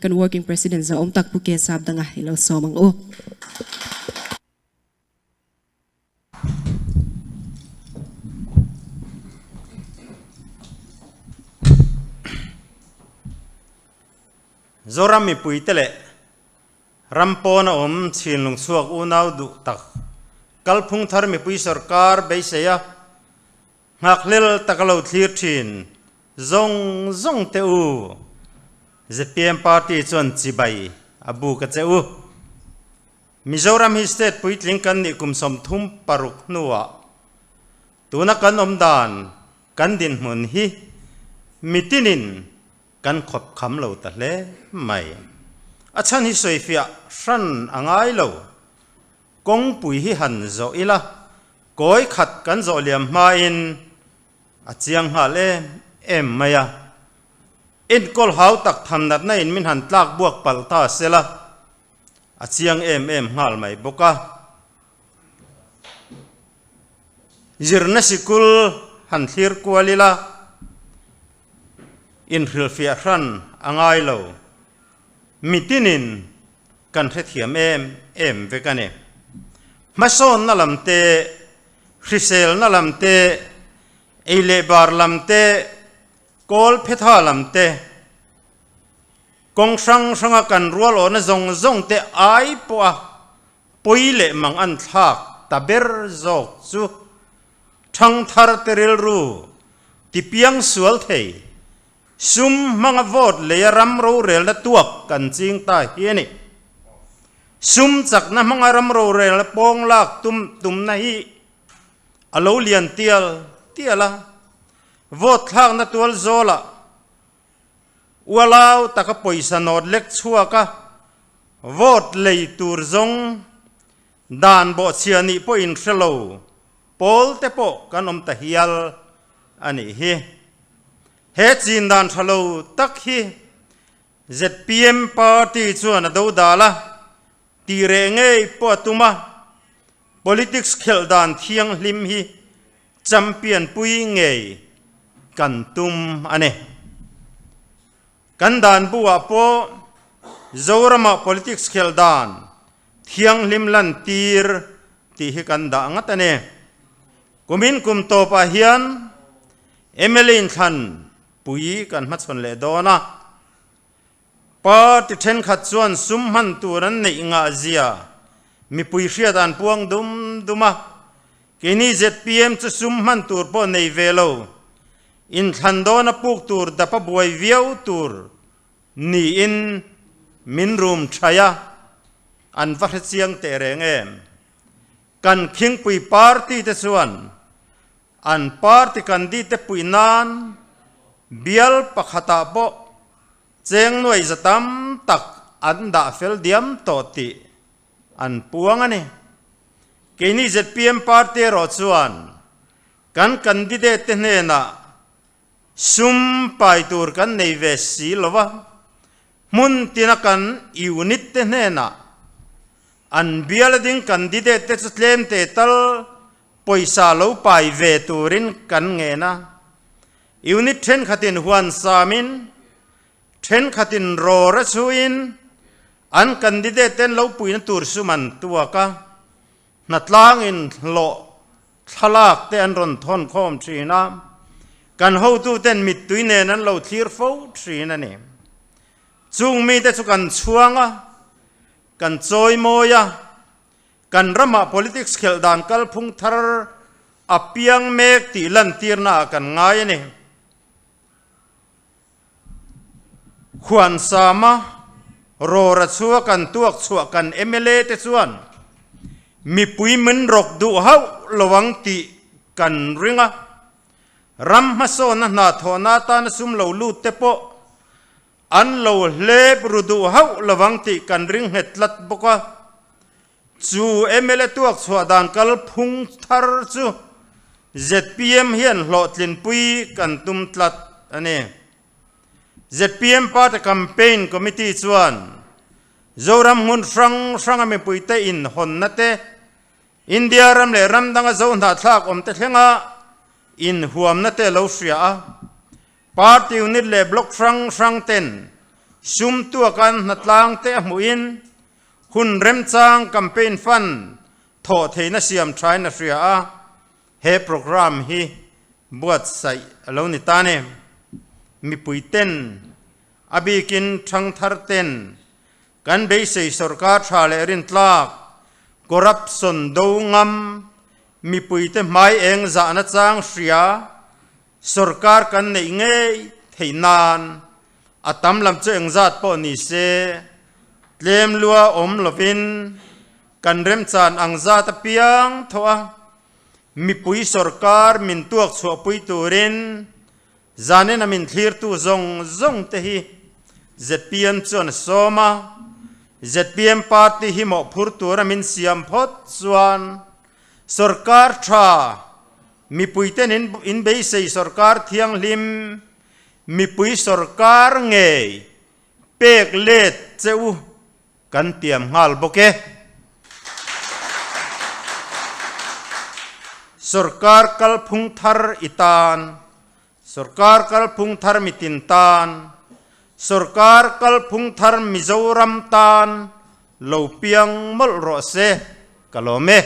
kan Working President zahawm tak Pu Ke Sap danga i lo sawm ang u. Zoram mipuite leh ram pawna awm chhinlung chhuak unau duh tak kalphung thar mipui sorkar beisei a nghakhlel taka lo thlir thin zawng zawng te u zpm party chuan chibai a buk a che u. Mizoram hi state puitling kan nih kum 36 hnuah tuna kan awm dan kan dinhmun hi mitinin kan khawp kham lo ta hle mai. A chhan hi sawifiah hran a ngai lo. Kawngpui hi han zawh ila, kawi khat kan zawh liam hmain a chiang nghal em em mai a. Enkawl hau tak tham natna in min han tlak buak palh ta sela, a chiang em em nghal mai bawk a. Zirna sikul han thlir kual ila, inhrilhfiah hran a ngai lo. Mitinin kan hrethiam em em vek a ni. Hmasawnna lam te, hriselna lam te, ei leh bar lam te, kawl phetha lam te, kawng hrang hranga kan rual awhna zawng zawng te ai pawha pawi leh mang an thlak ta ber zawk chu Thangthar te rilru tipiang sual thei, sum hmanga vote leia ram rorelna tuak kan ching ta hi a ni. Sum chakna hmanga ram rorelna pawng lak tum tumna hi a lo lian tial tial a, vote thlakna tual zawlah ualau taka pawisa nawt lek chhuak a, vote lei tur zawng Dan bawhchhia nih pawhin hre lo pawl te pawh kan awm ta hial a nih hi. He chin dan tha lo tak hi zpm party chuan a do dal a, tih reh ngei pawh a tum a, politics khelh dan thianghlim hi champion pui ngei kan tum a ni. Kan dan buah pawh Zoramah politics khelh dan thianghlim lantir tih hi kan dah ngat a ni. Kumin kum tawpah hian mla inthlan pui kan hmachhawn leh dawn a. Party thenkhat chuan sum hman tur an neih ngah zia mipui hriat an puang dum dum a. Keini zpm chu sum hman tur pawh nei ve lo, inthlan dawna puk tur dapa buai viau tur Niin min rum thaih a, an va hre chiang teh reng em? Kan khingpui party te chuan an party candidate puih nan bial pakhatah pawh cheng nuai za tam tak an dah fel diam tawh tih an puang a ni. Keini zpm party erawh chuan kan candidate te hnenah Sum pai tur kan nei ve si lo va, hmun tina kan unit te hnenah an bial ding candidate te chu tlem te tal pawisa lo pai ve turin kan ngen a. Unit thenkhatin huan samin, thenkhatin rawr a chhuin an candidate ten lo puina tur sum an tuak a, hnatlangin hlawh Thlalak te an rawn thawn khawm thin a, kan hotuten mittui nen an lo thlir fo thin a ni. Chung mite chu kan chhuang a, kan chawi mawi a, kan ramah politics khelh dan kalphung thar a piang mek tih lantirna ah kan ngai a ni. Khuansama rawra chhua kan tuak chhuah kan mla te chuan mipui min rawk duh hauh lo ang tih kan ring a, ram hmasawnna hna thawhna atana sum lo lut te pawh an lo hlep ru duh hauh lo ang tih kan ring nghet tlat bawk a. Chu mla tuak chhuah dan kalphung thar chu zpm hian hlawhtlinpui kan tum tlat a ni. Zpm Party Campaign Committee chuan Zoram hmun hrang hranga mipuite inhawnna te, India ram leh ram danga zo hnahthlak awmte thlenga inhuamna te lo hria a. Party unit leh block hrang hrang ten. Sum tuakan hnatlang te a hmuhin hun remchang campaign fund thawh theihna siam thain a hria a, he programme hi buatsaih a lo ni ta ni. Mipui ten, a bikin thangthar ten kan beisei sorkar tha leh rintlak, corruption do ngam, mipuite hmai eng zahna chang hria sorkar kan neih ngei theih nan a tam lam chu engzat pawh ni se, tlem lua awm lovin kan remchan ang zat apiang thaw a, mipui sorkar min tuak chhuahpui turin zanin a min thlirtu zawng zawng te hi zpm chuan a sawm a, zpm party hi mawhphur tura min siam phawt chuan sorkar tha mipuiten inbeisei sorkar thianghlim Mipui sorkar ngei pek let che u kan tiam nghal bawk e. Sorkar kalphung thar i tan, sorkar kalphung thar mitin tan, sorkar kalphung thar Mizoram tan lo piang mawlh rawh se ka lawm e.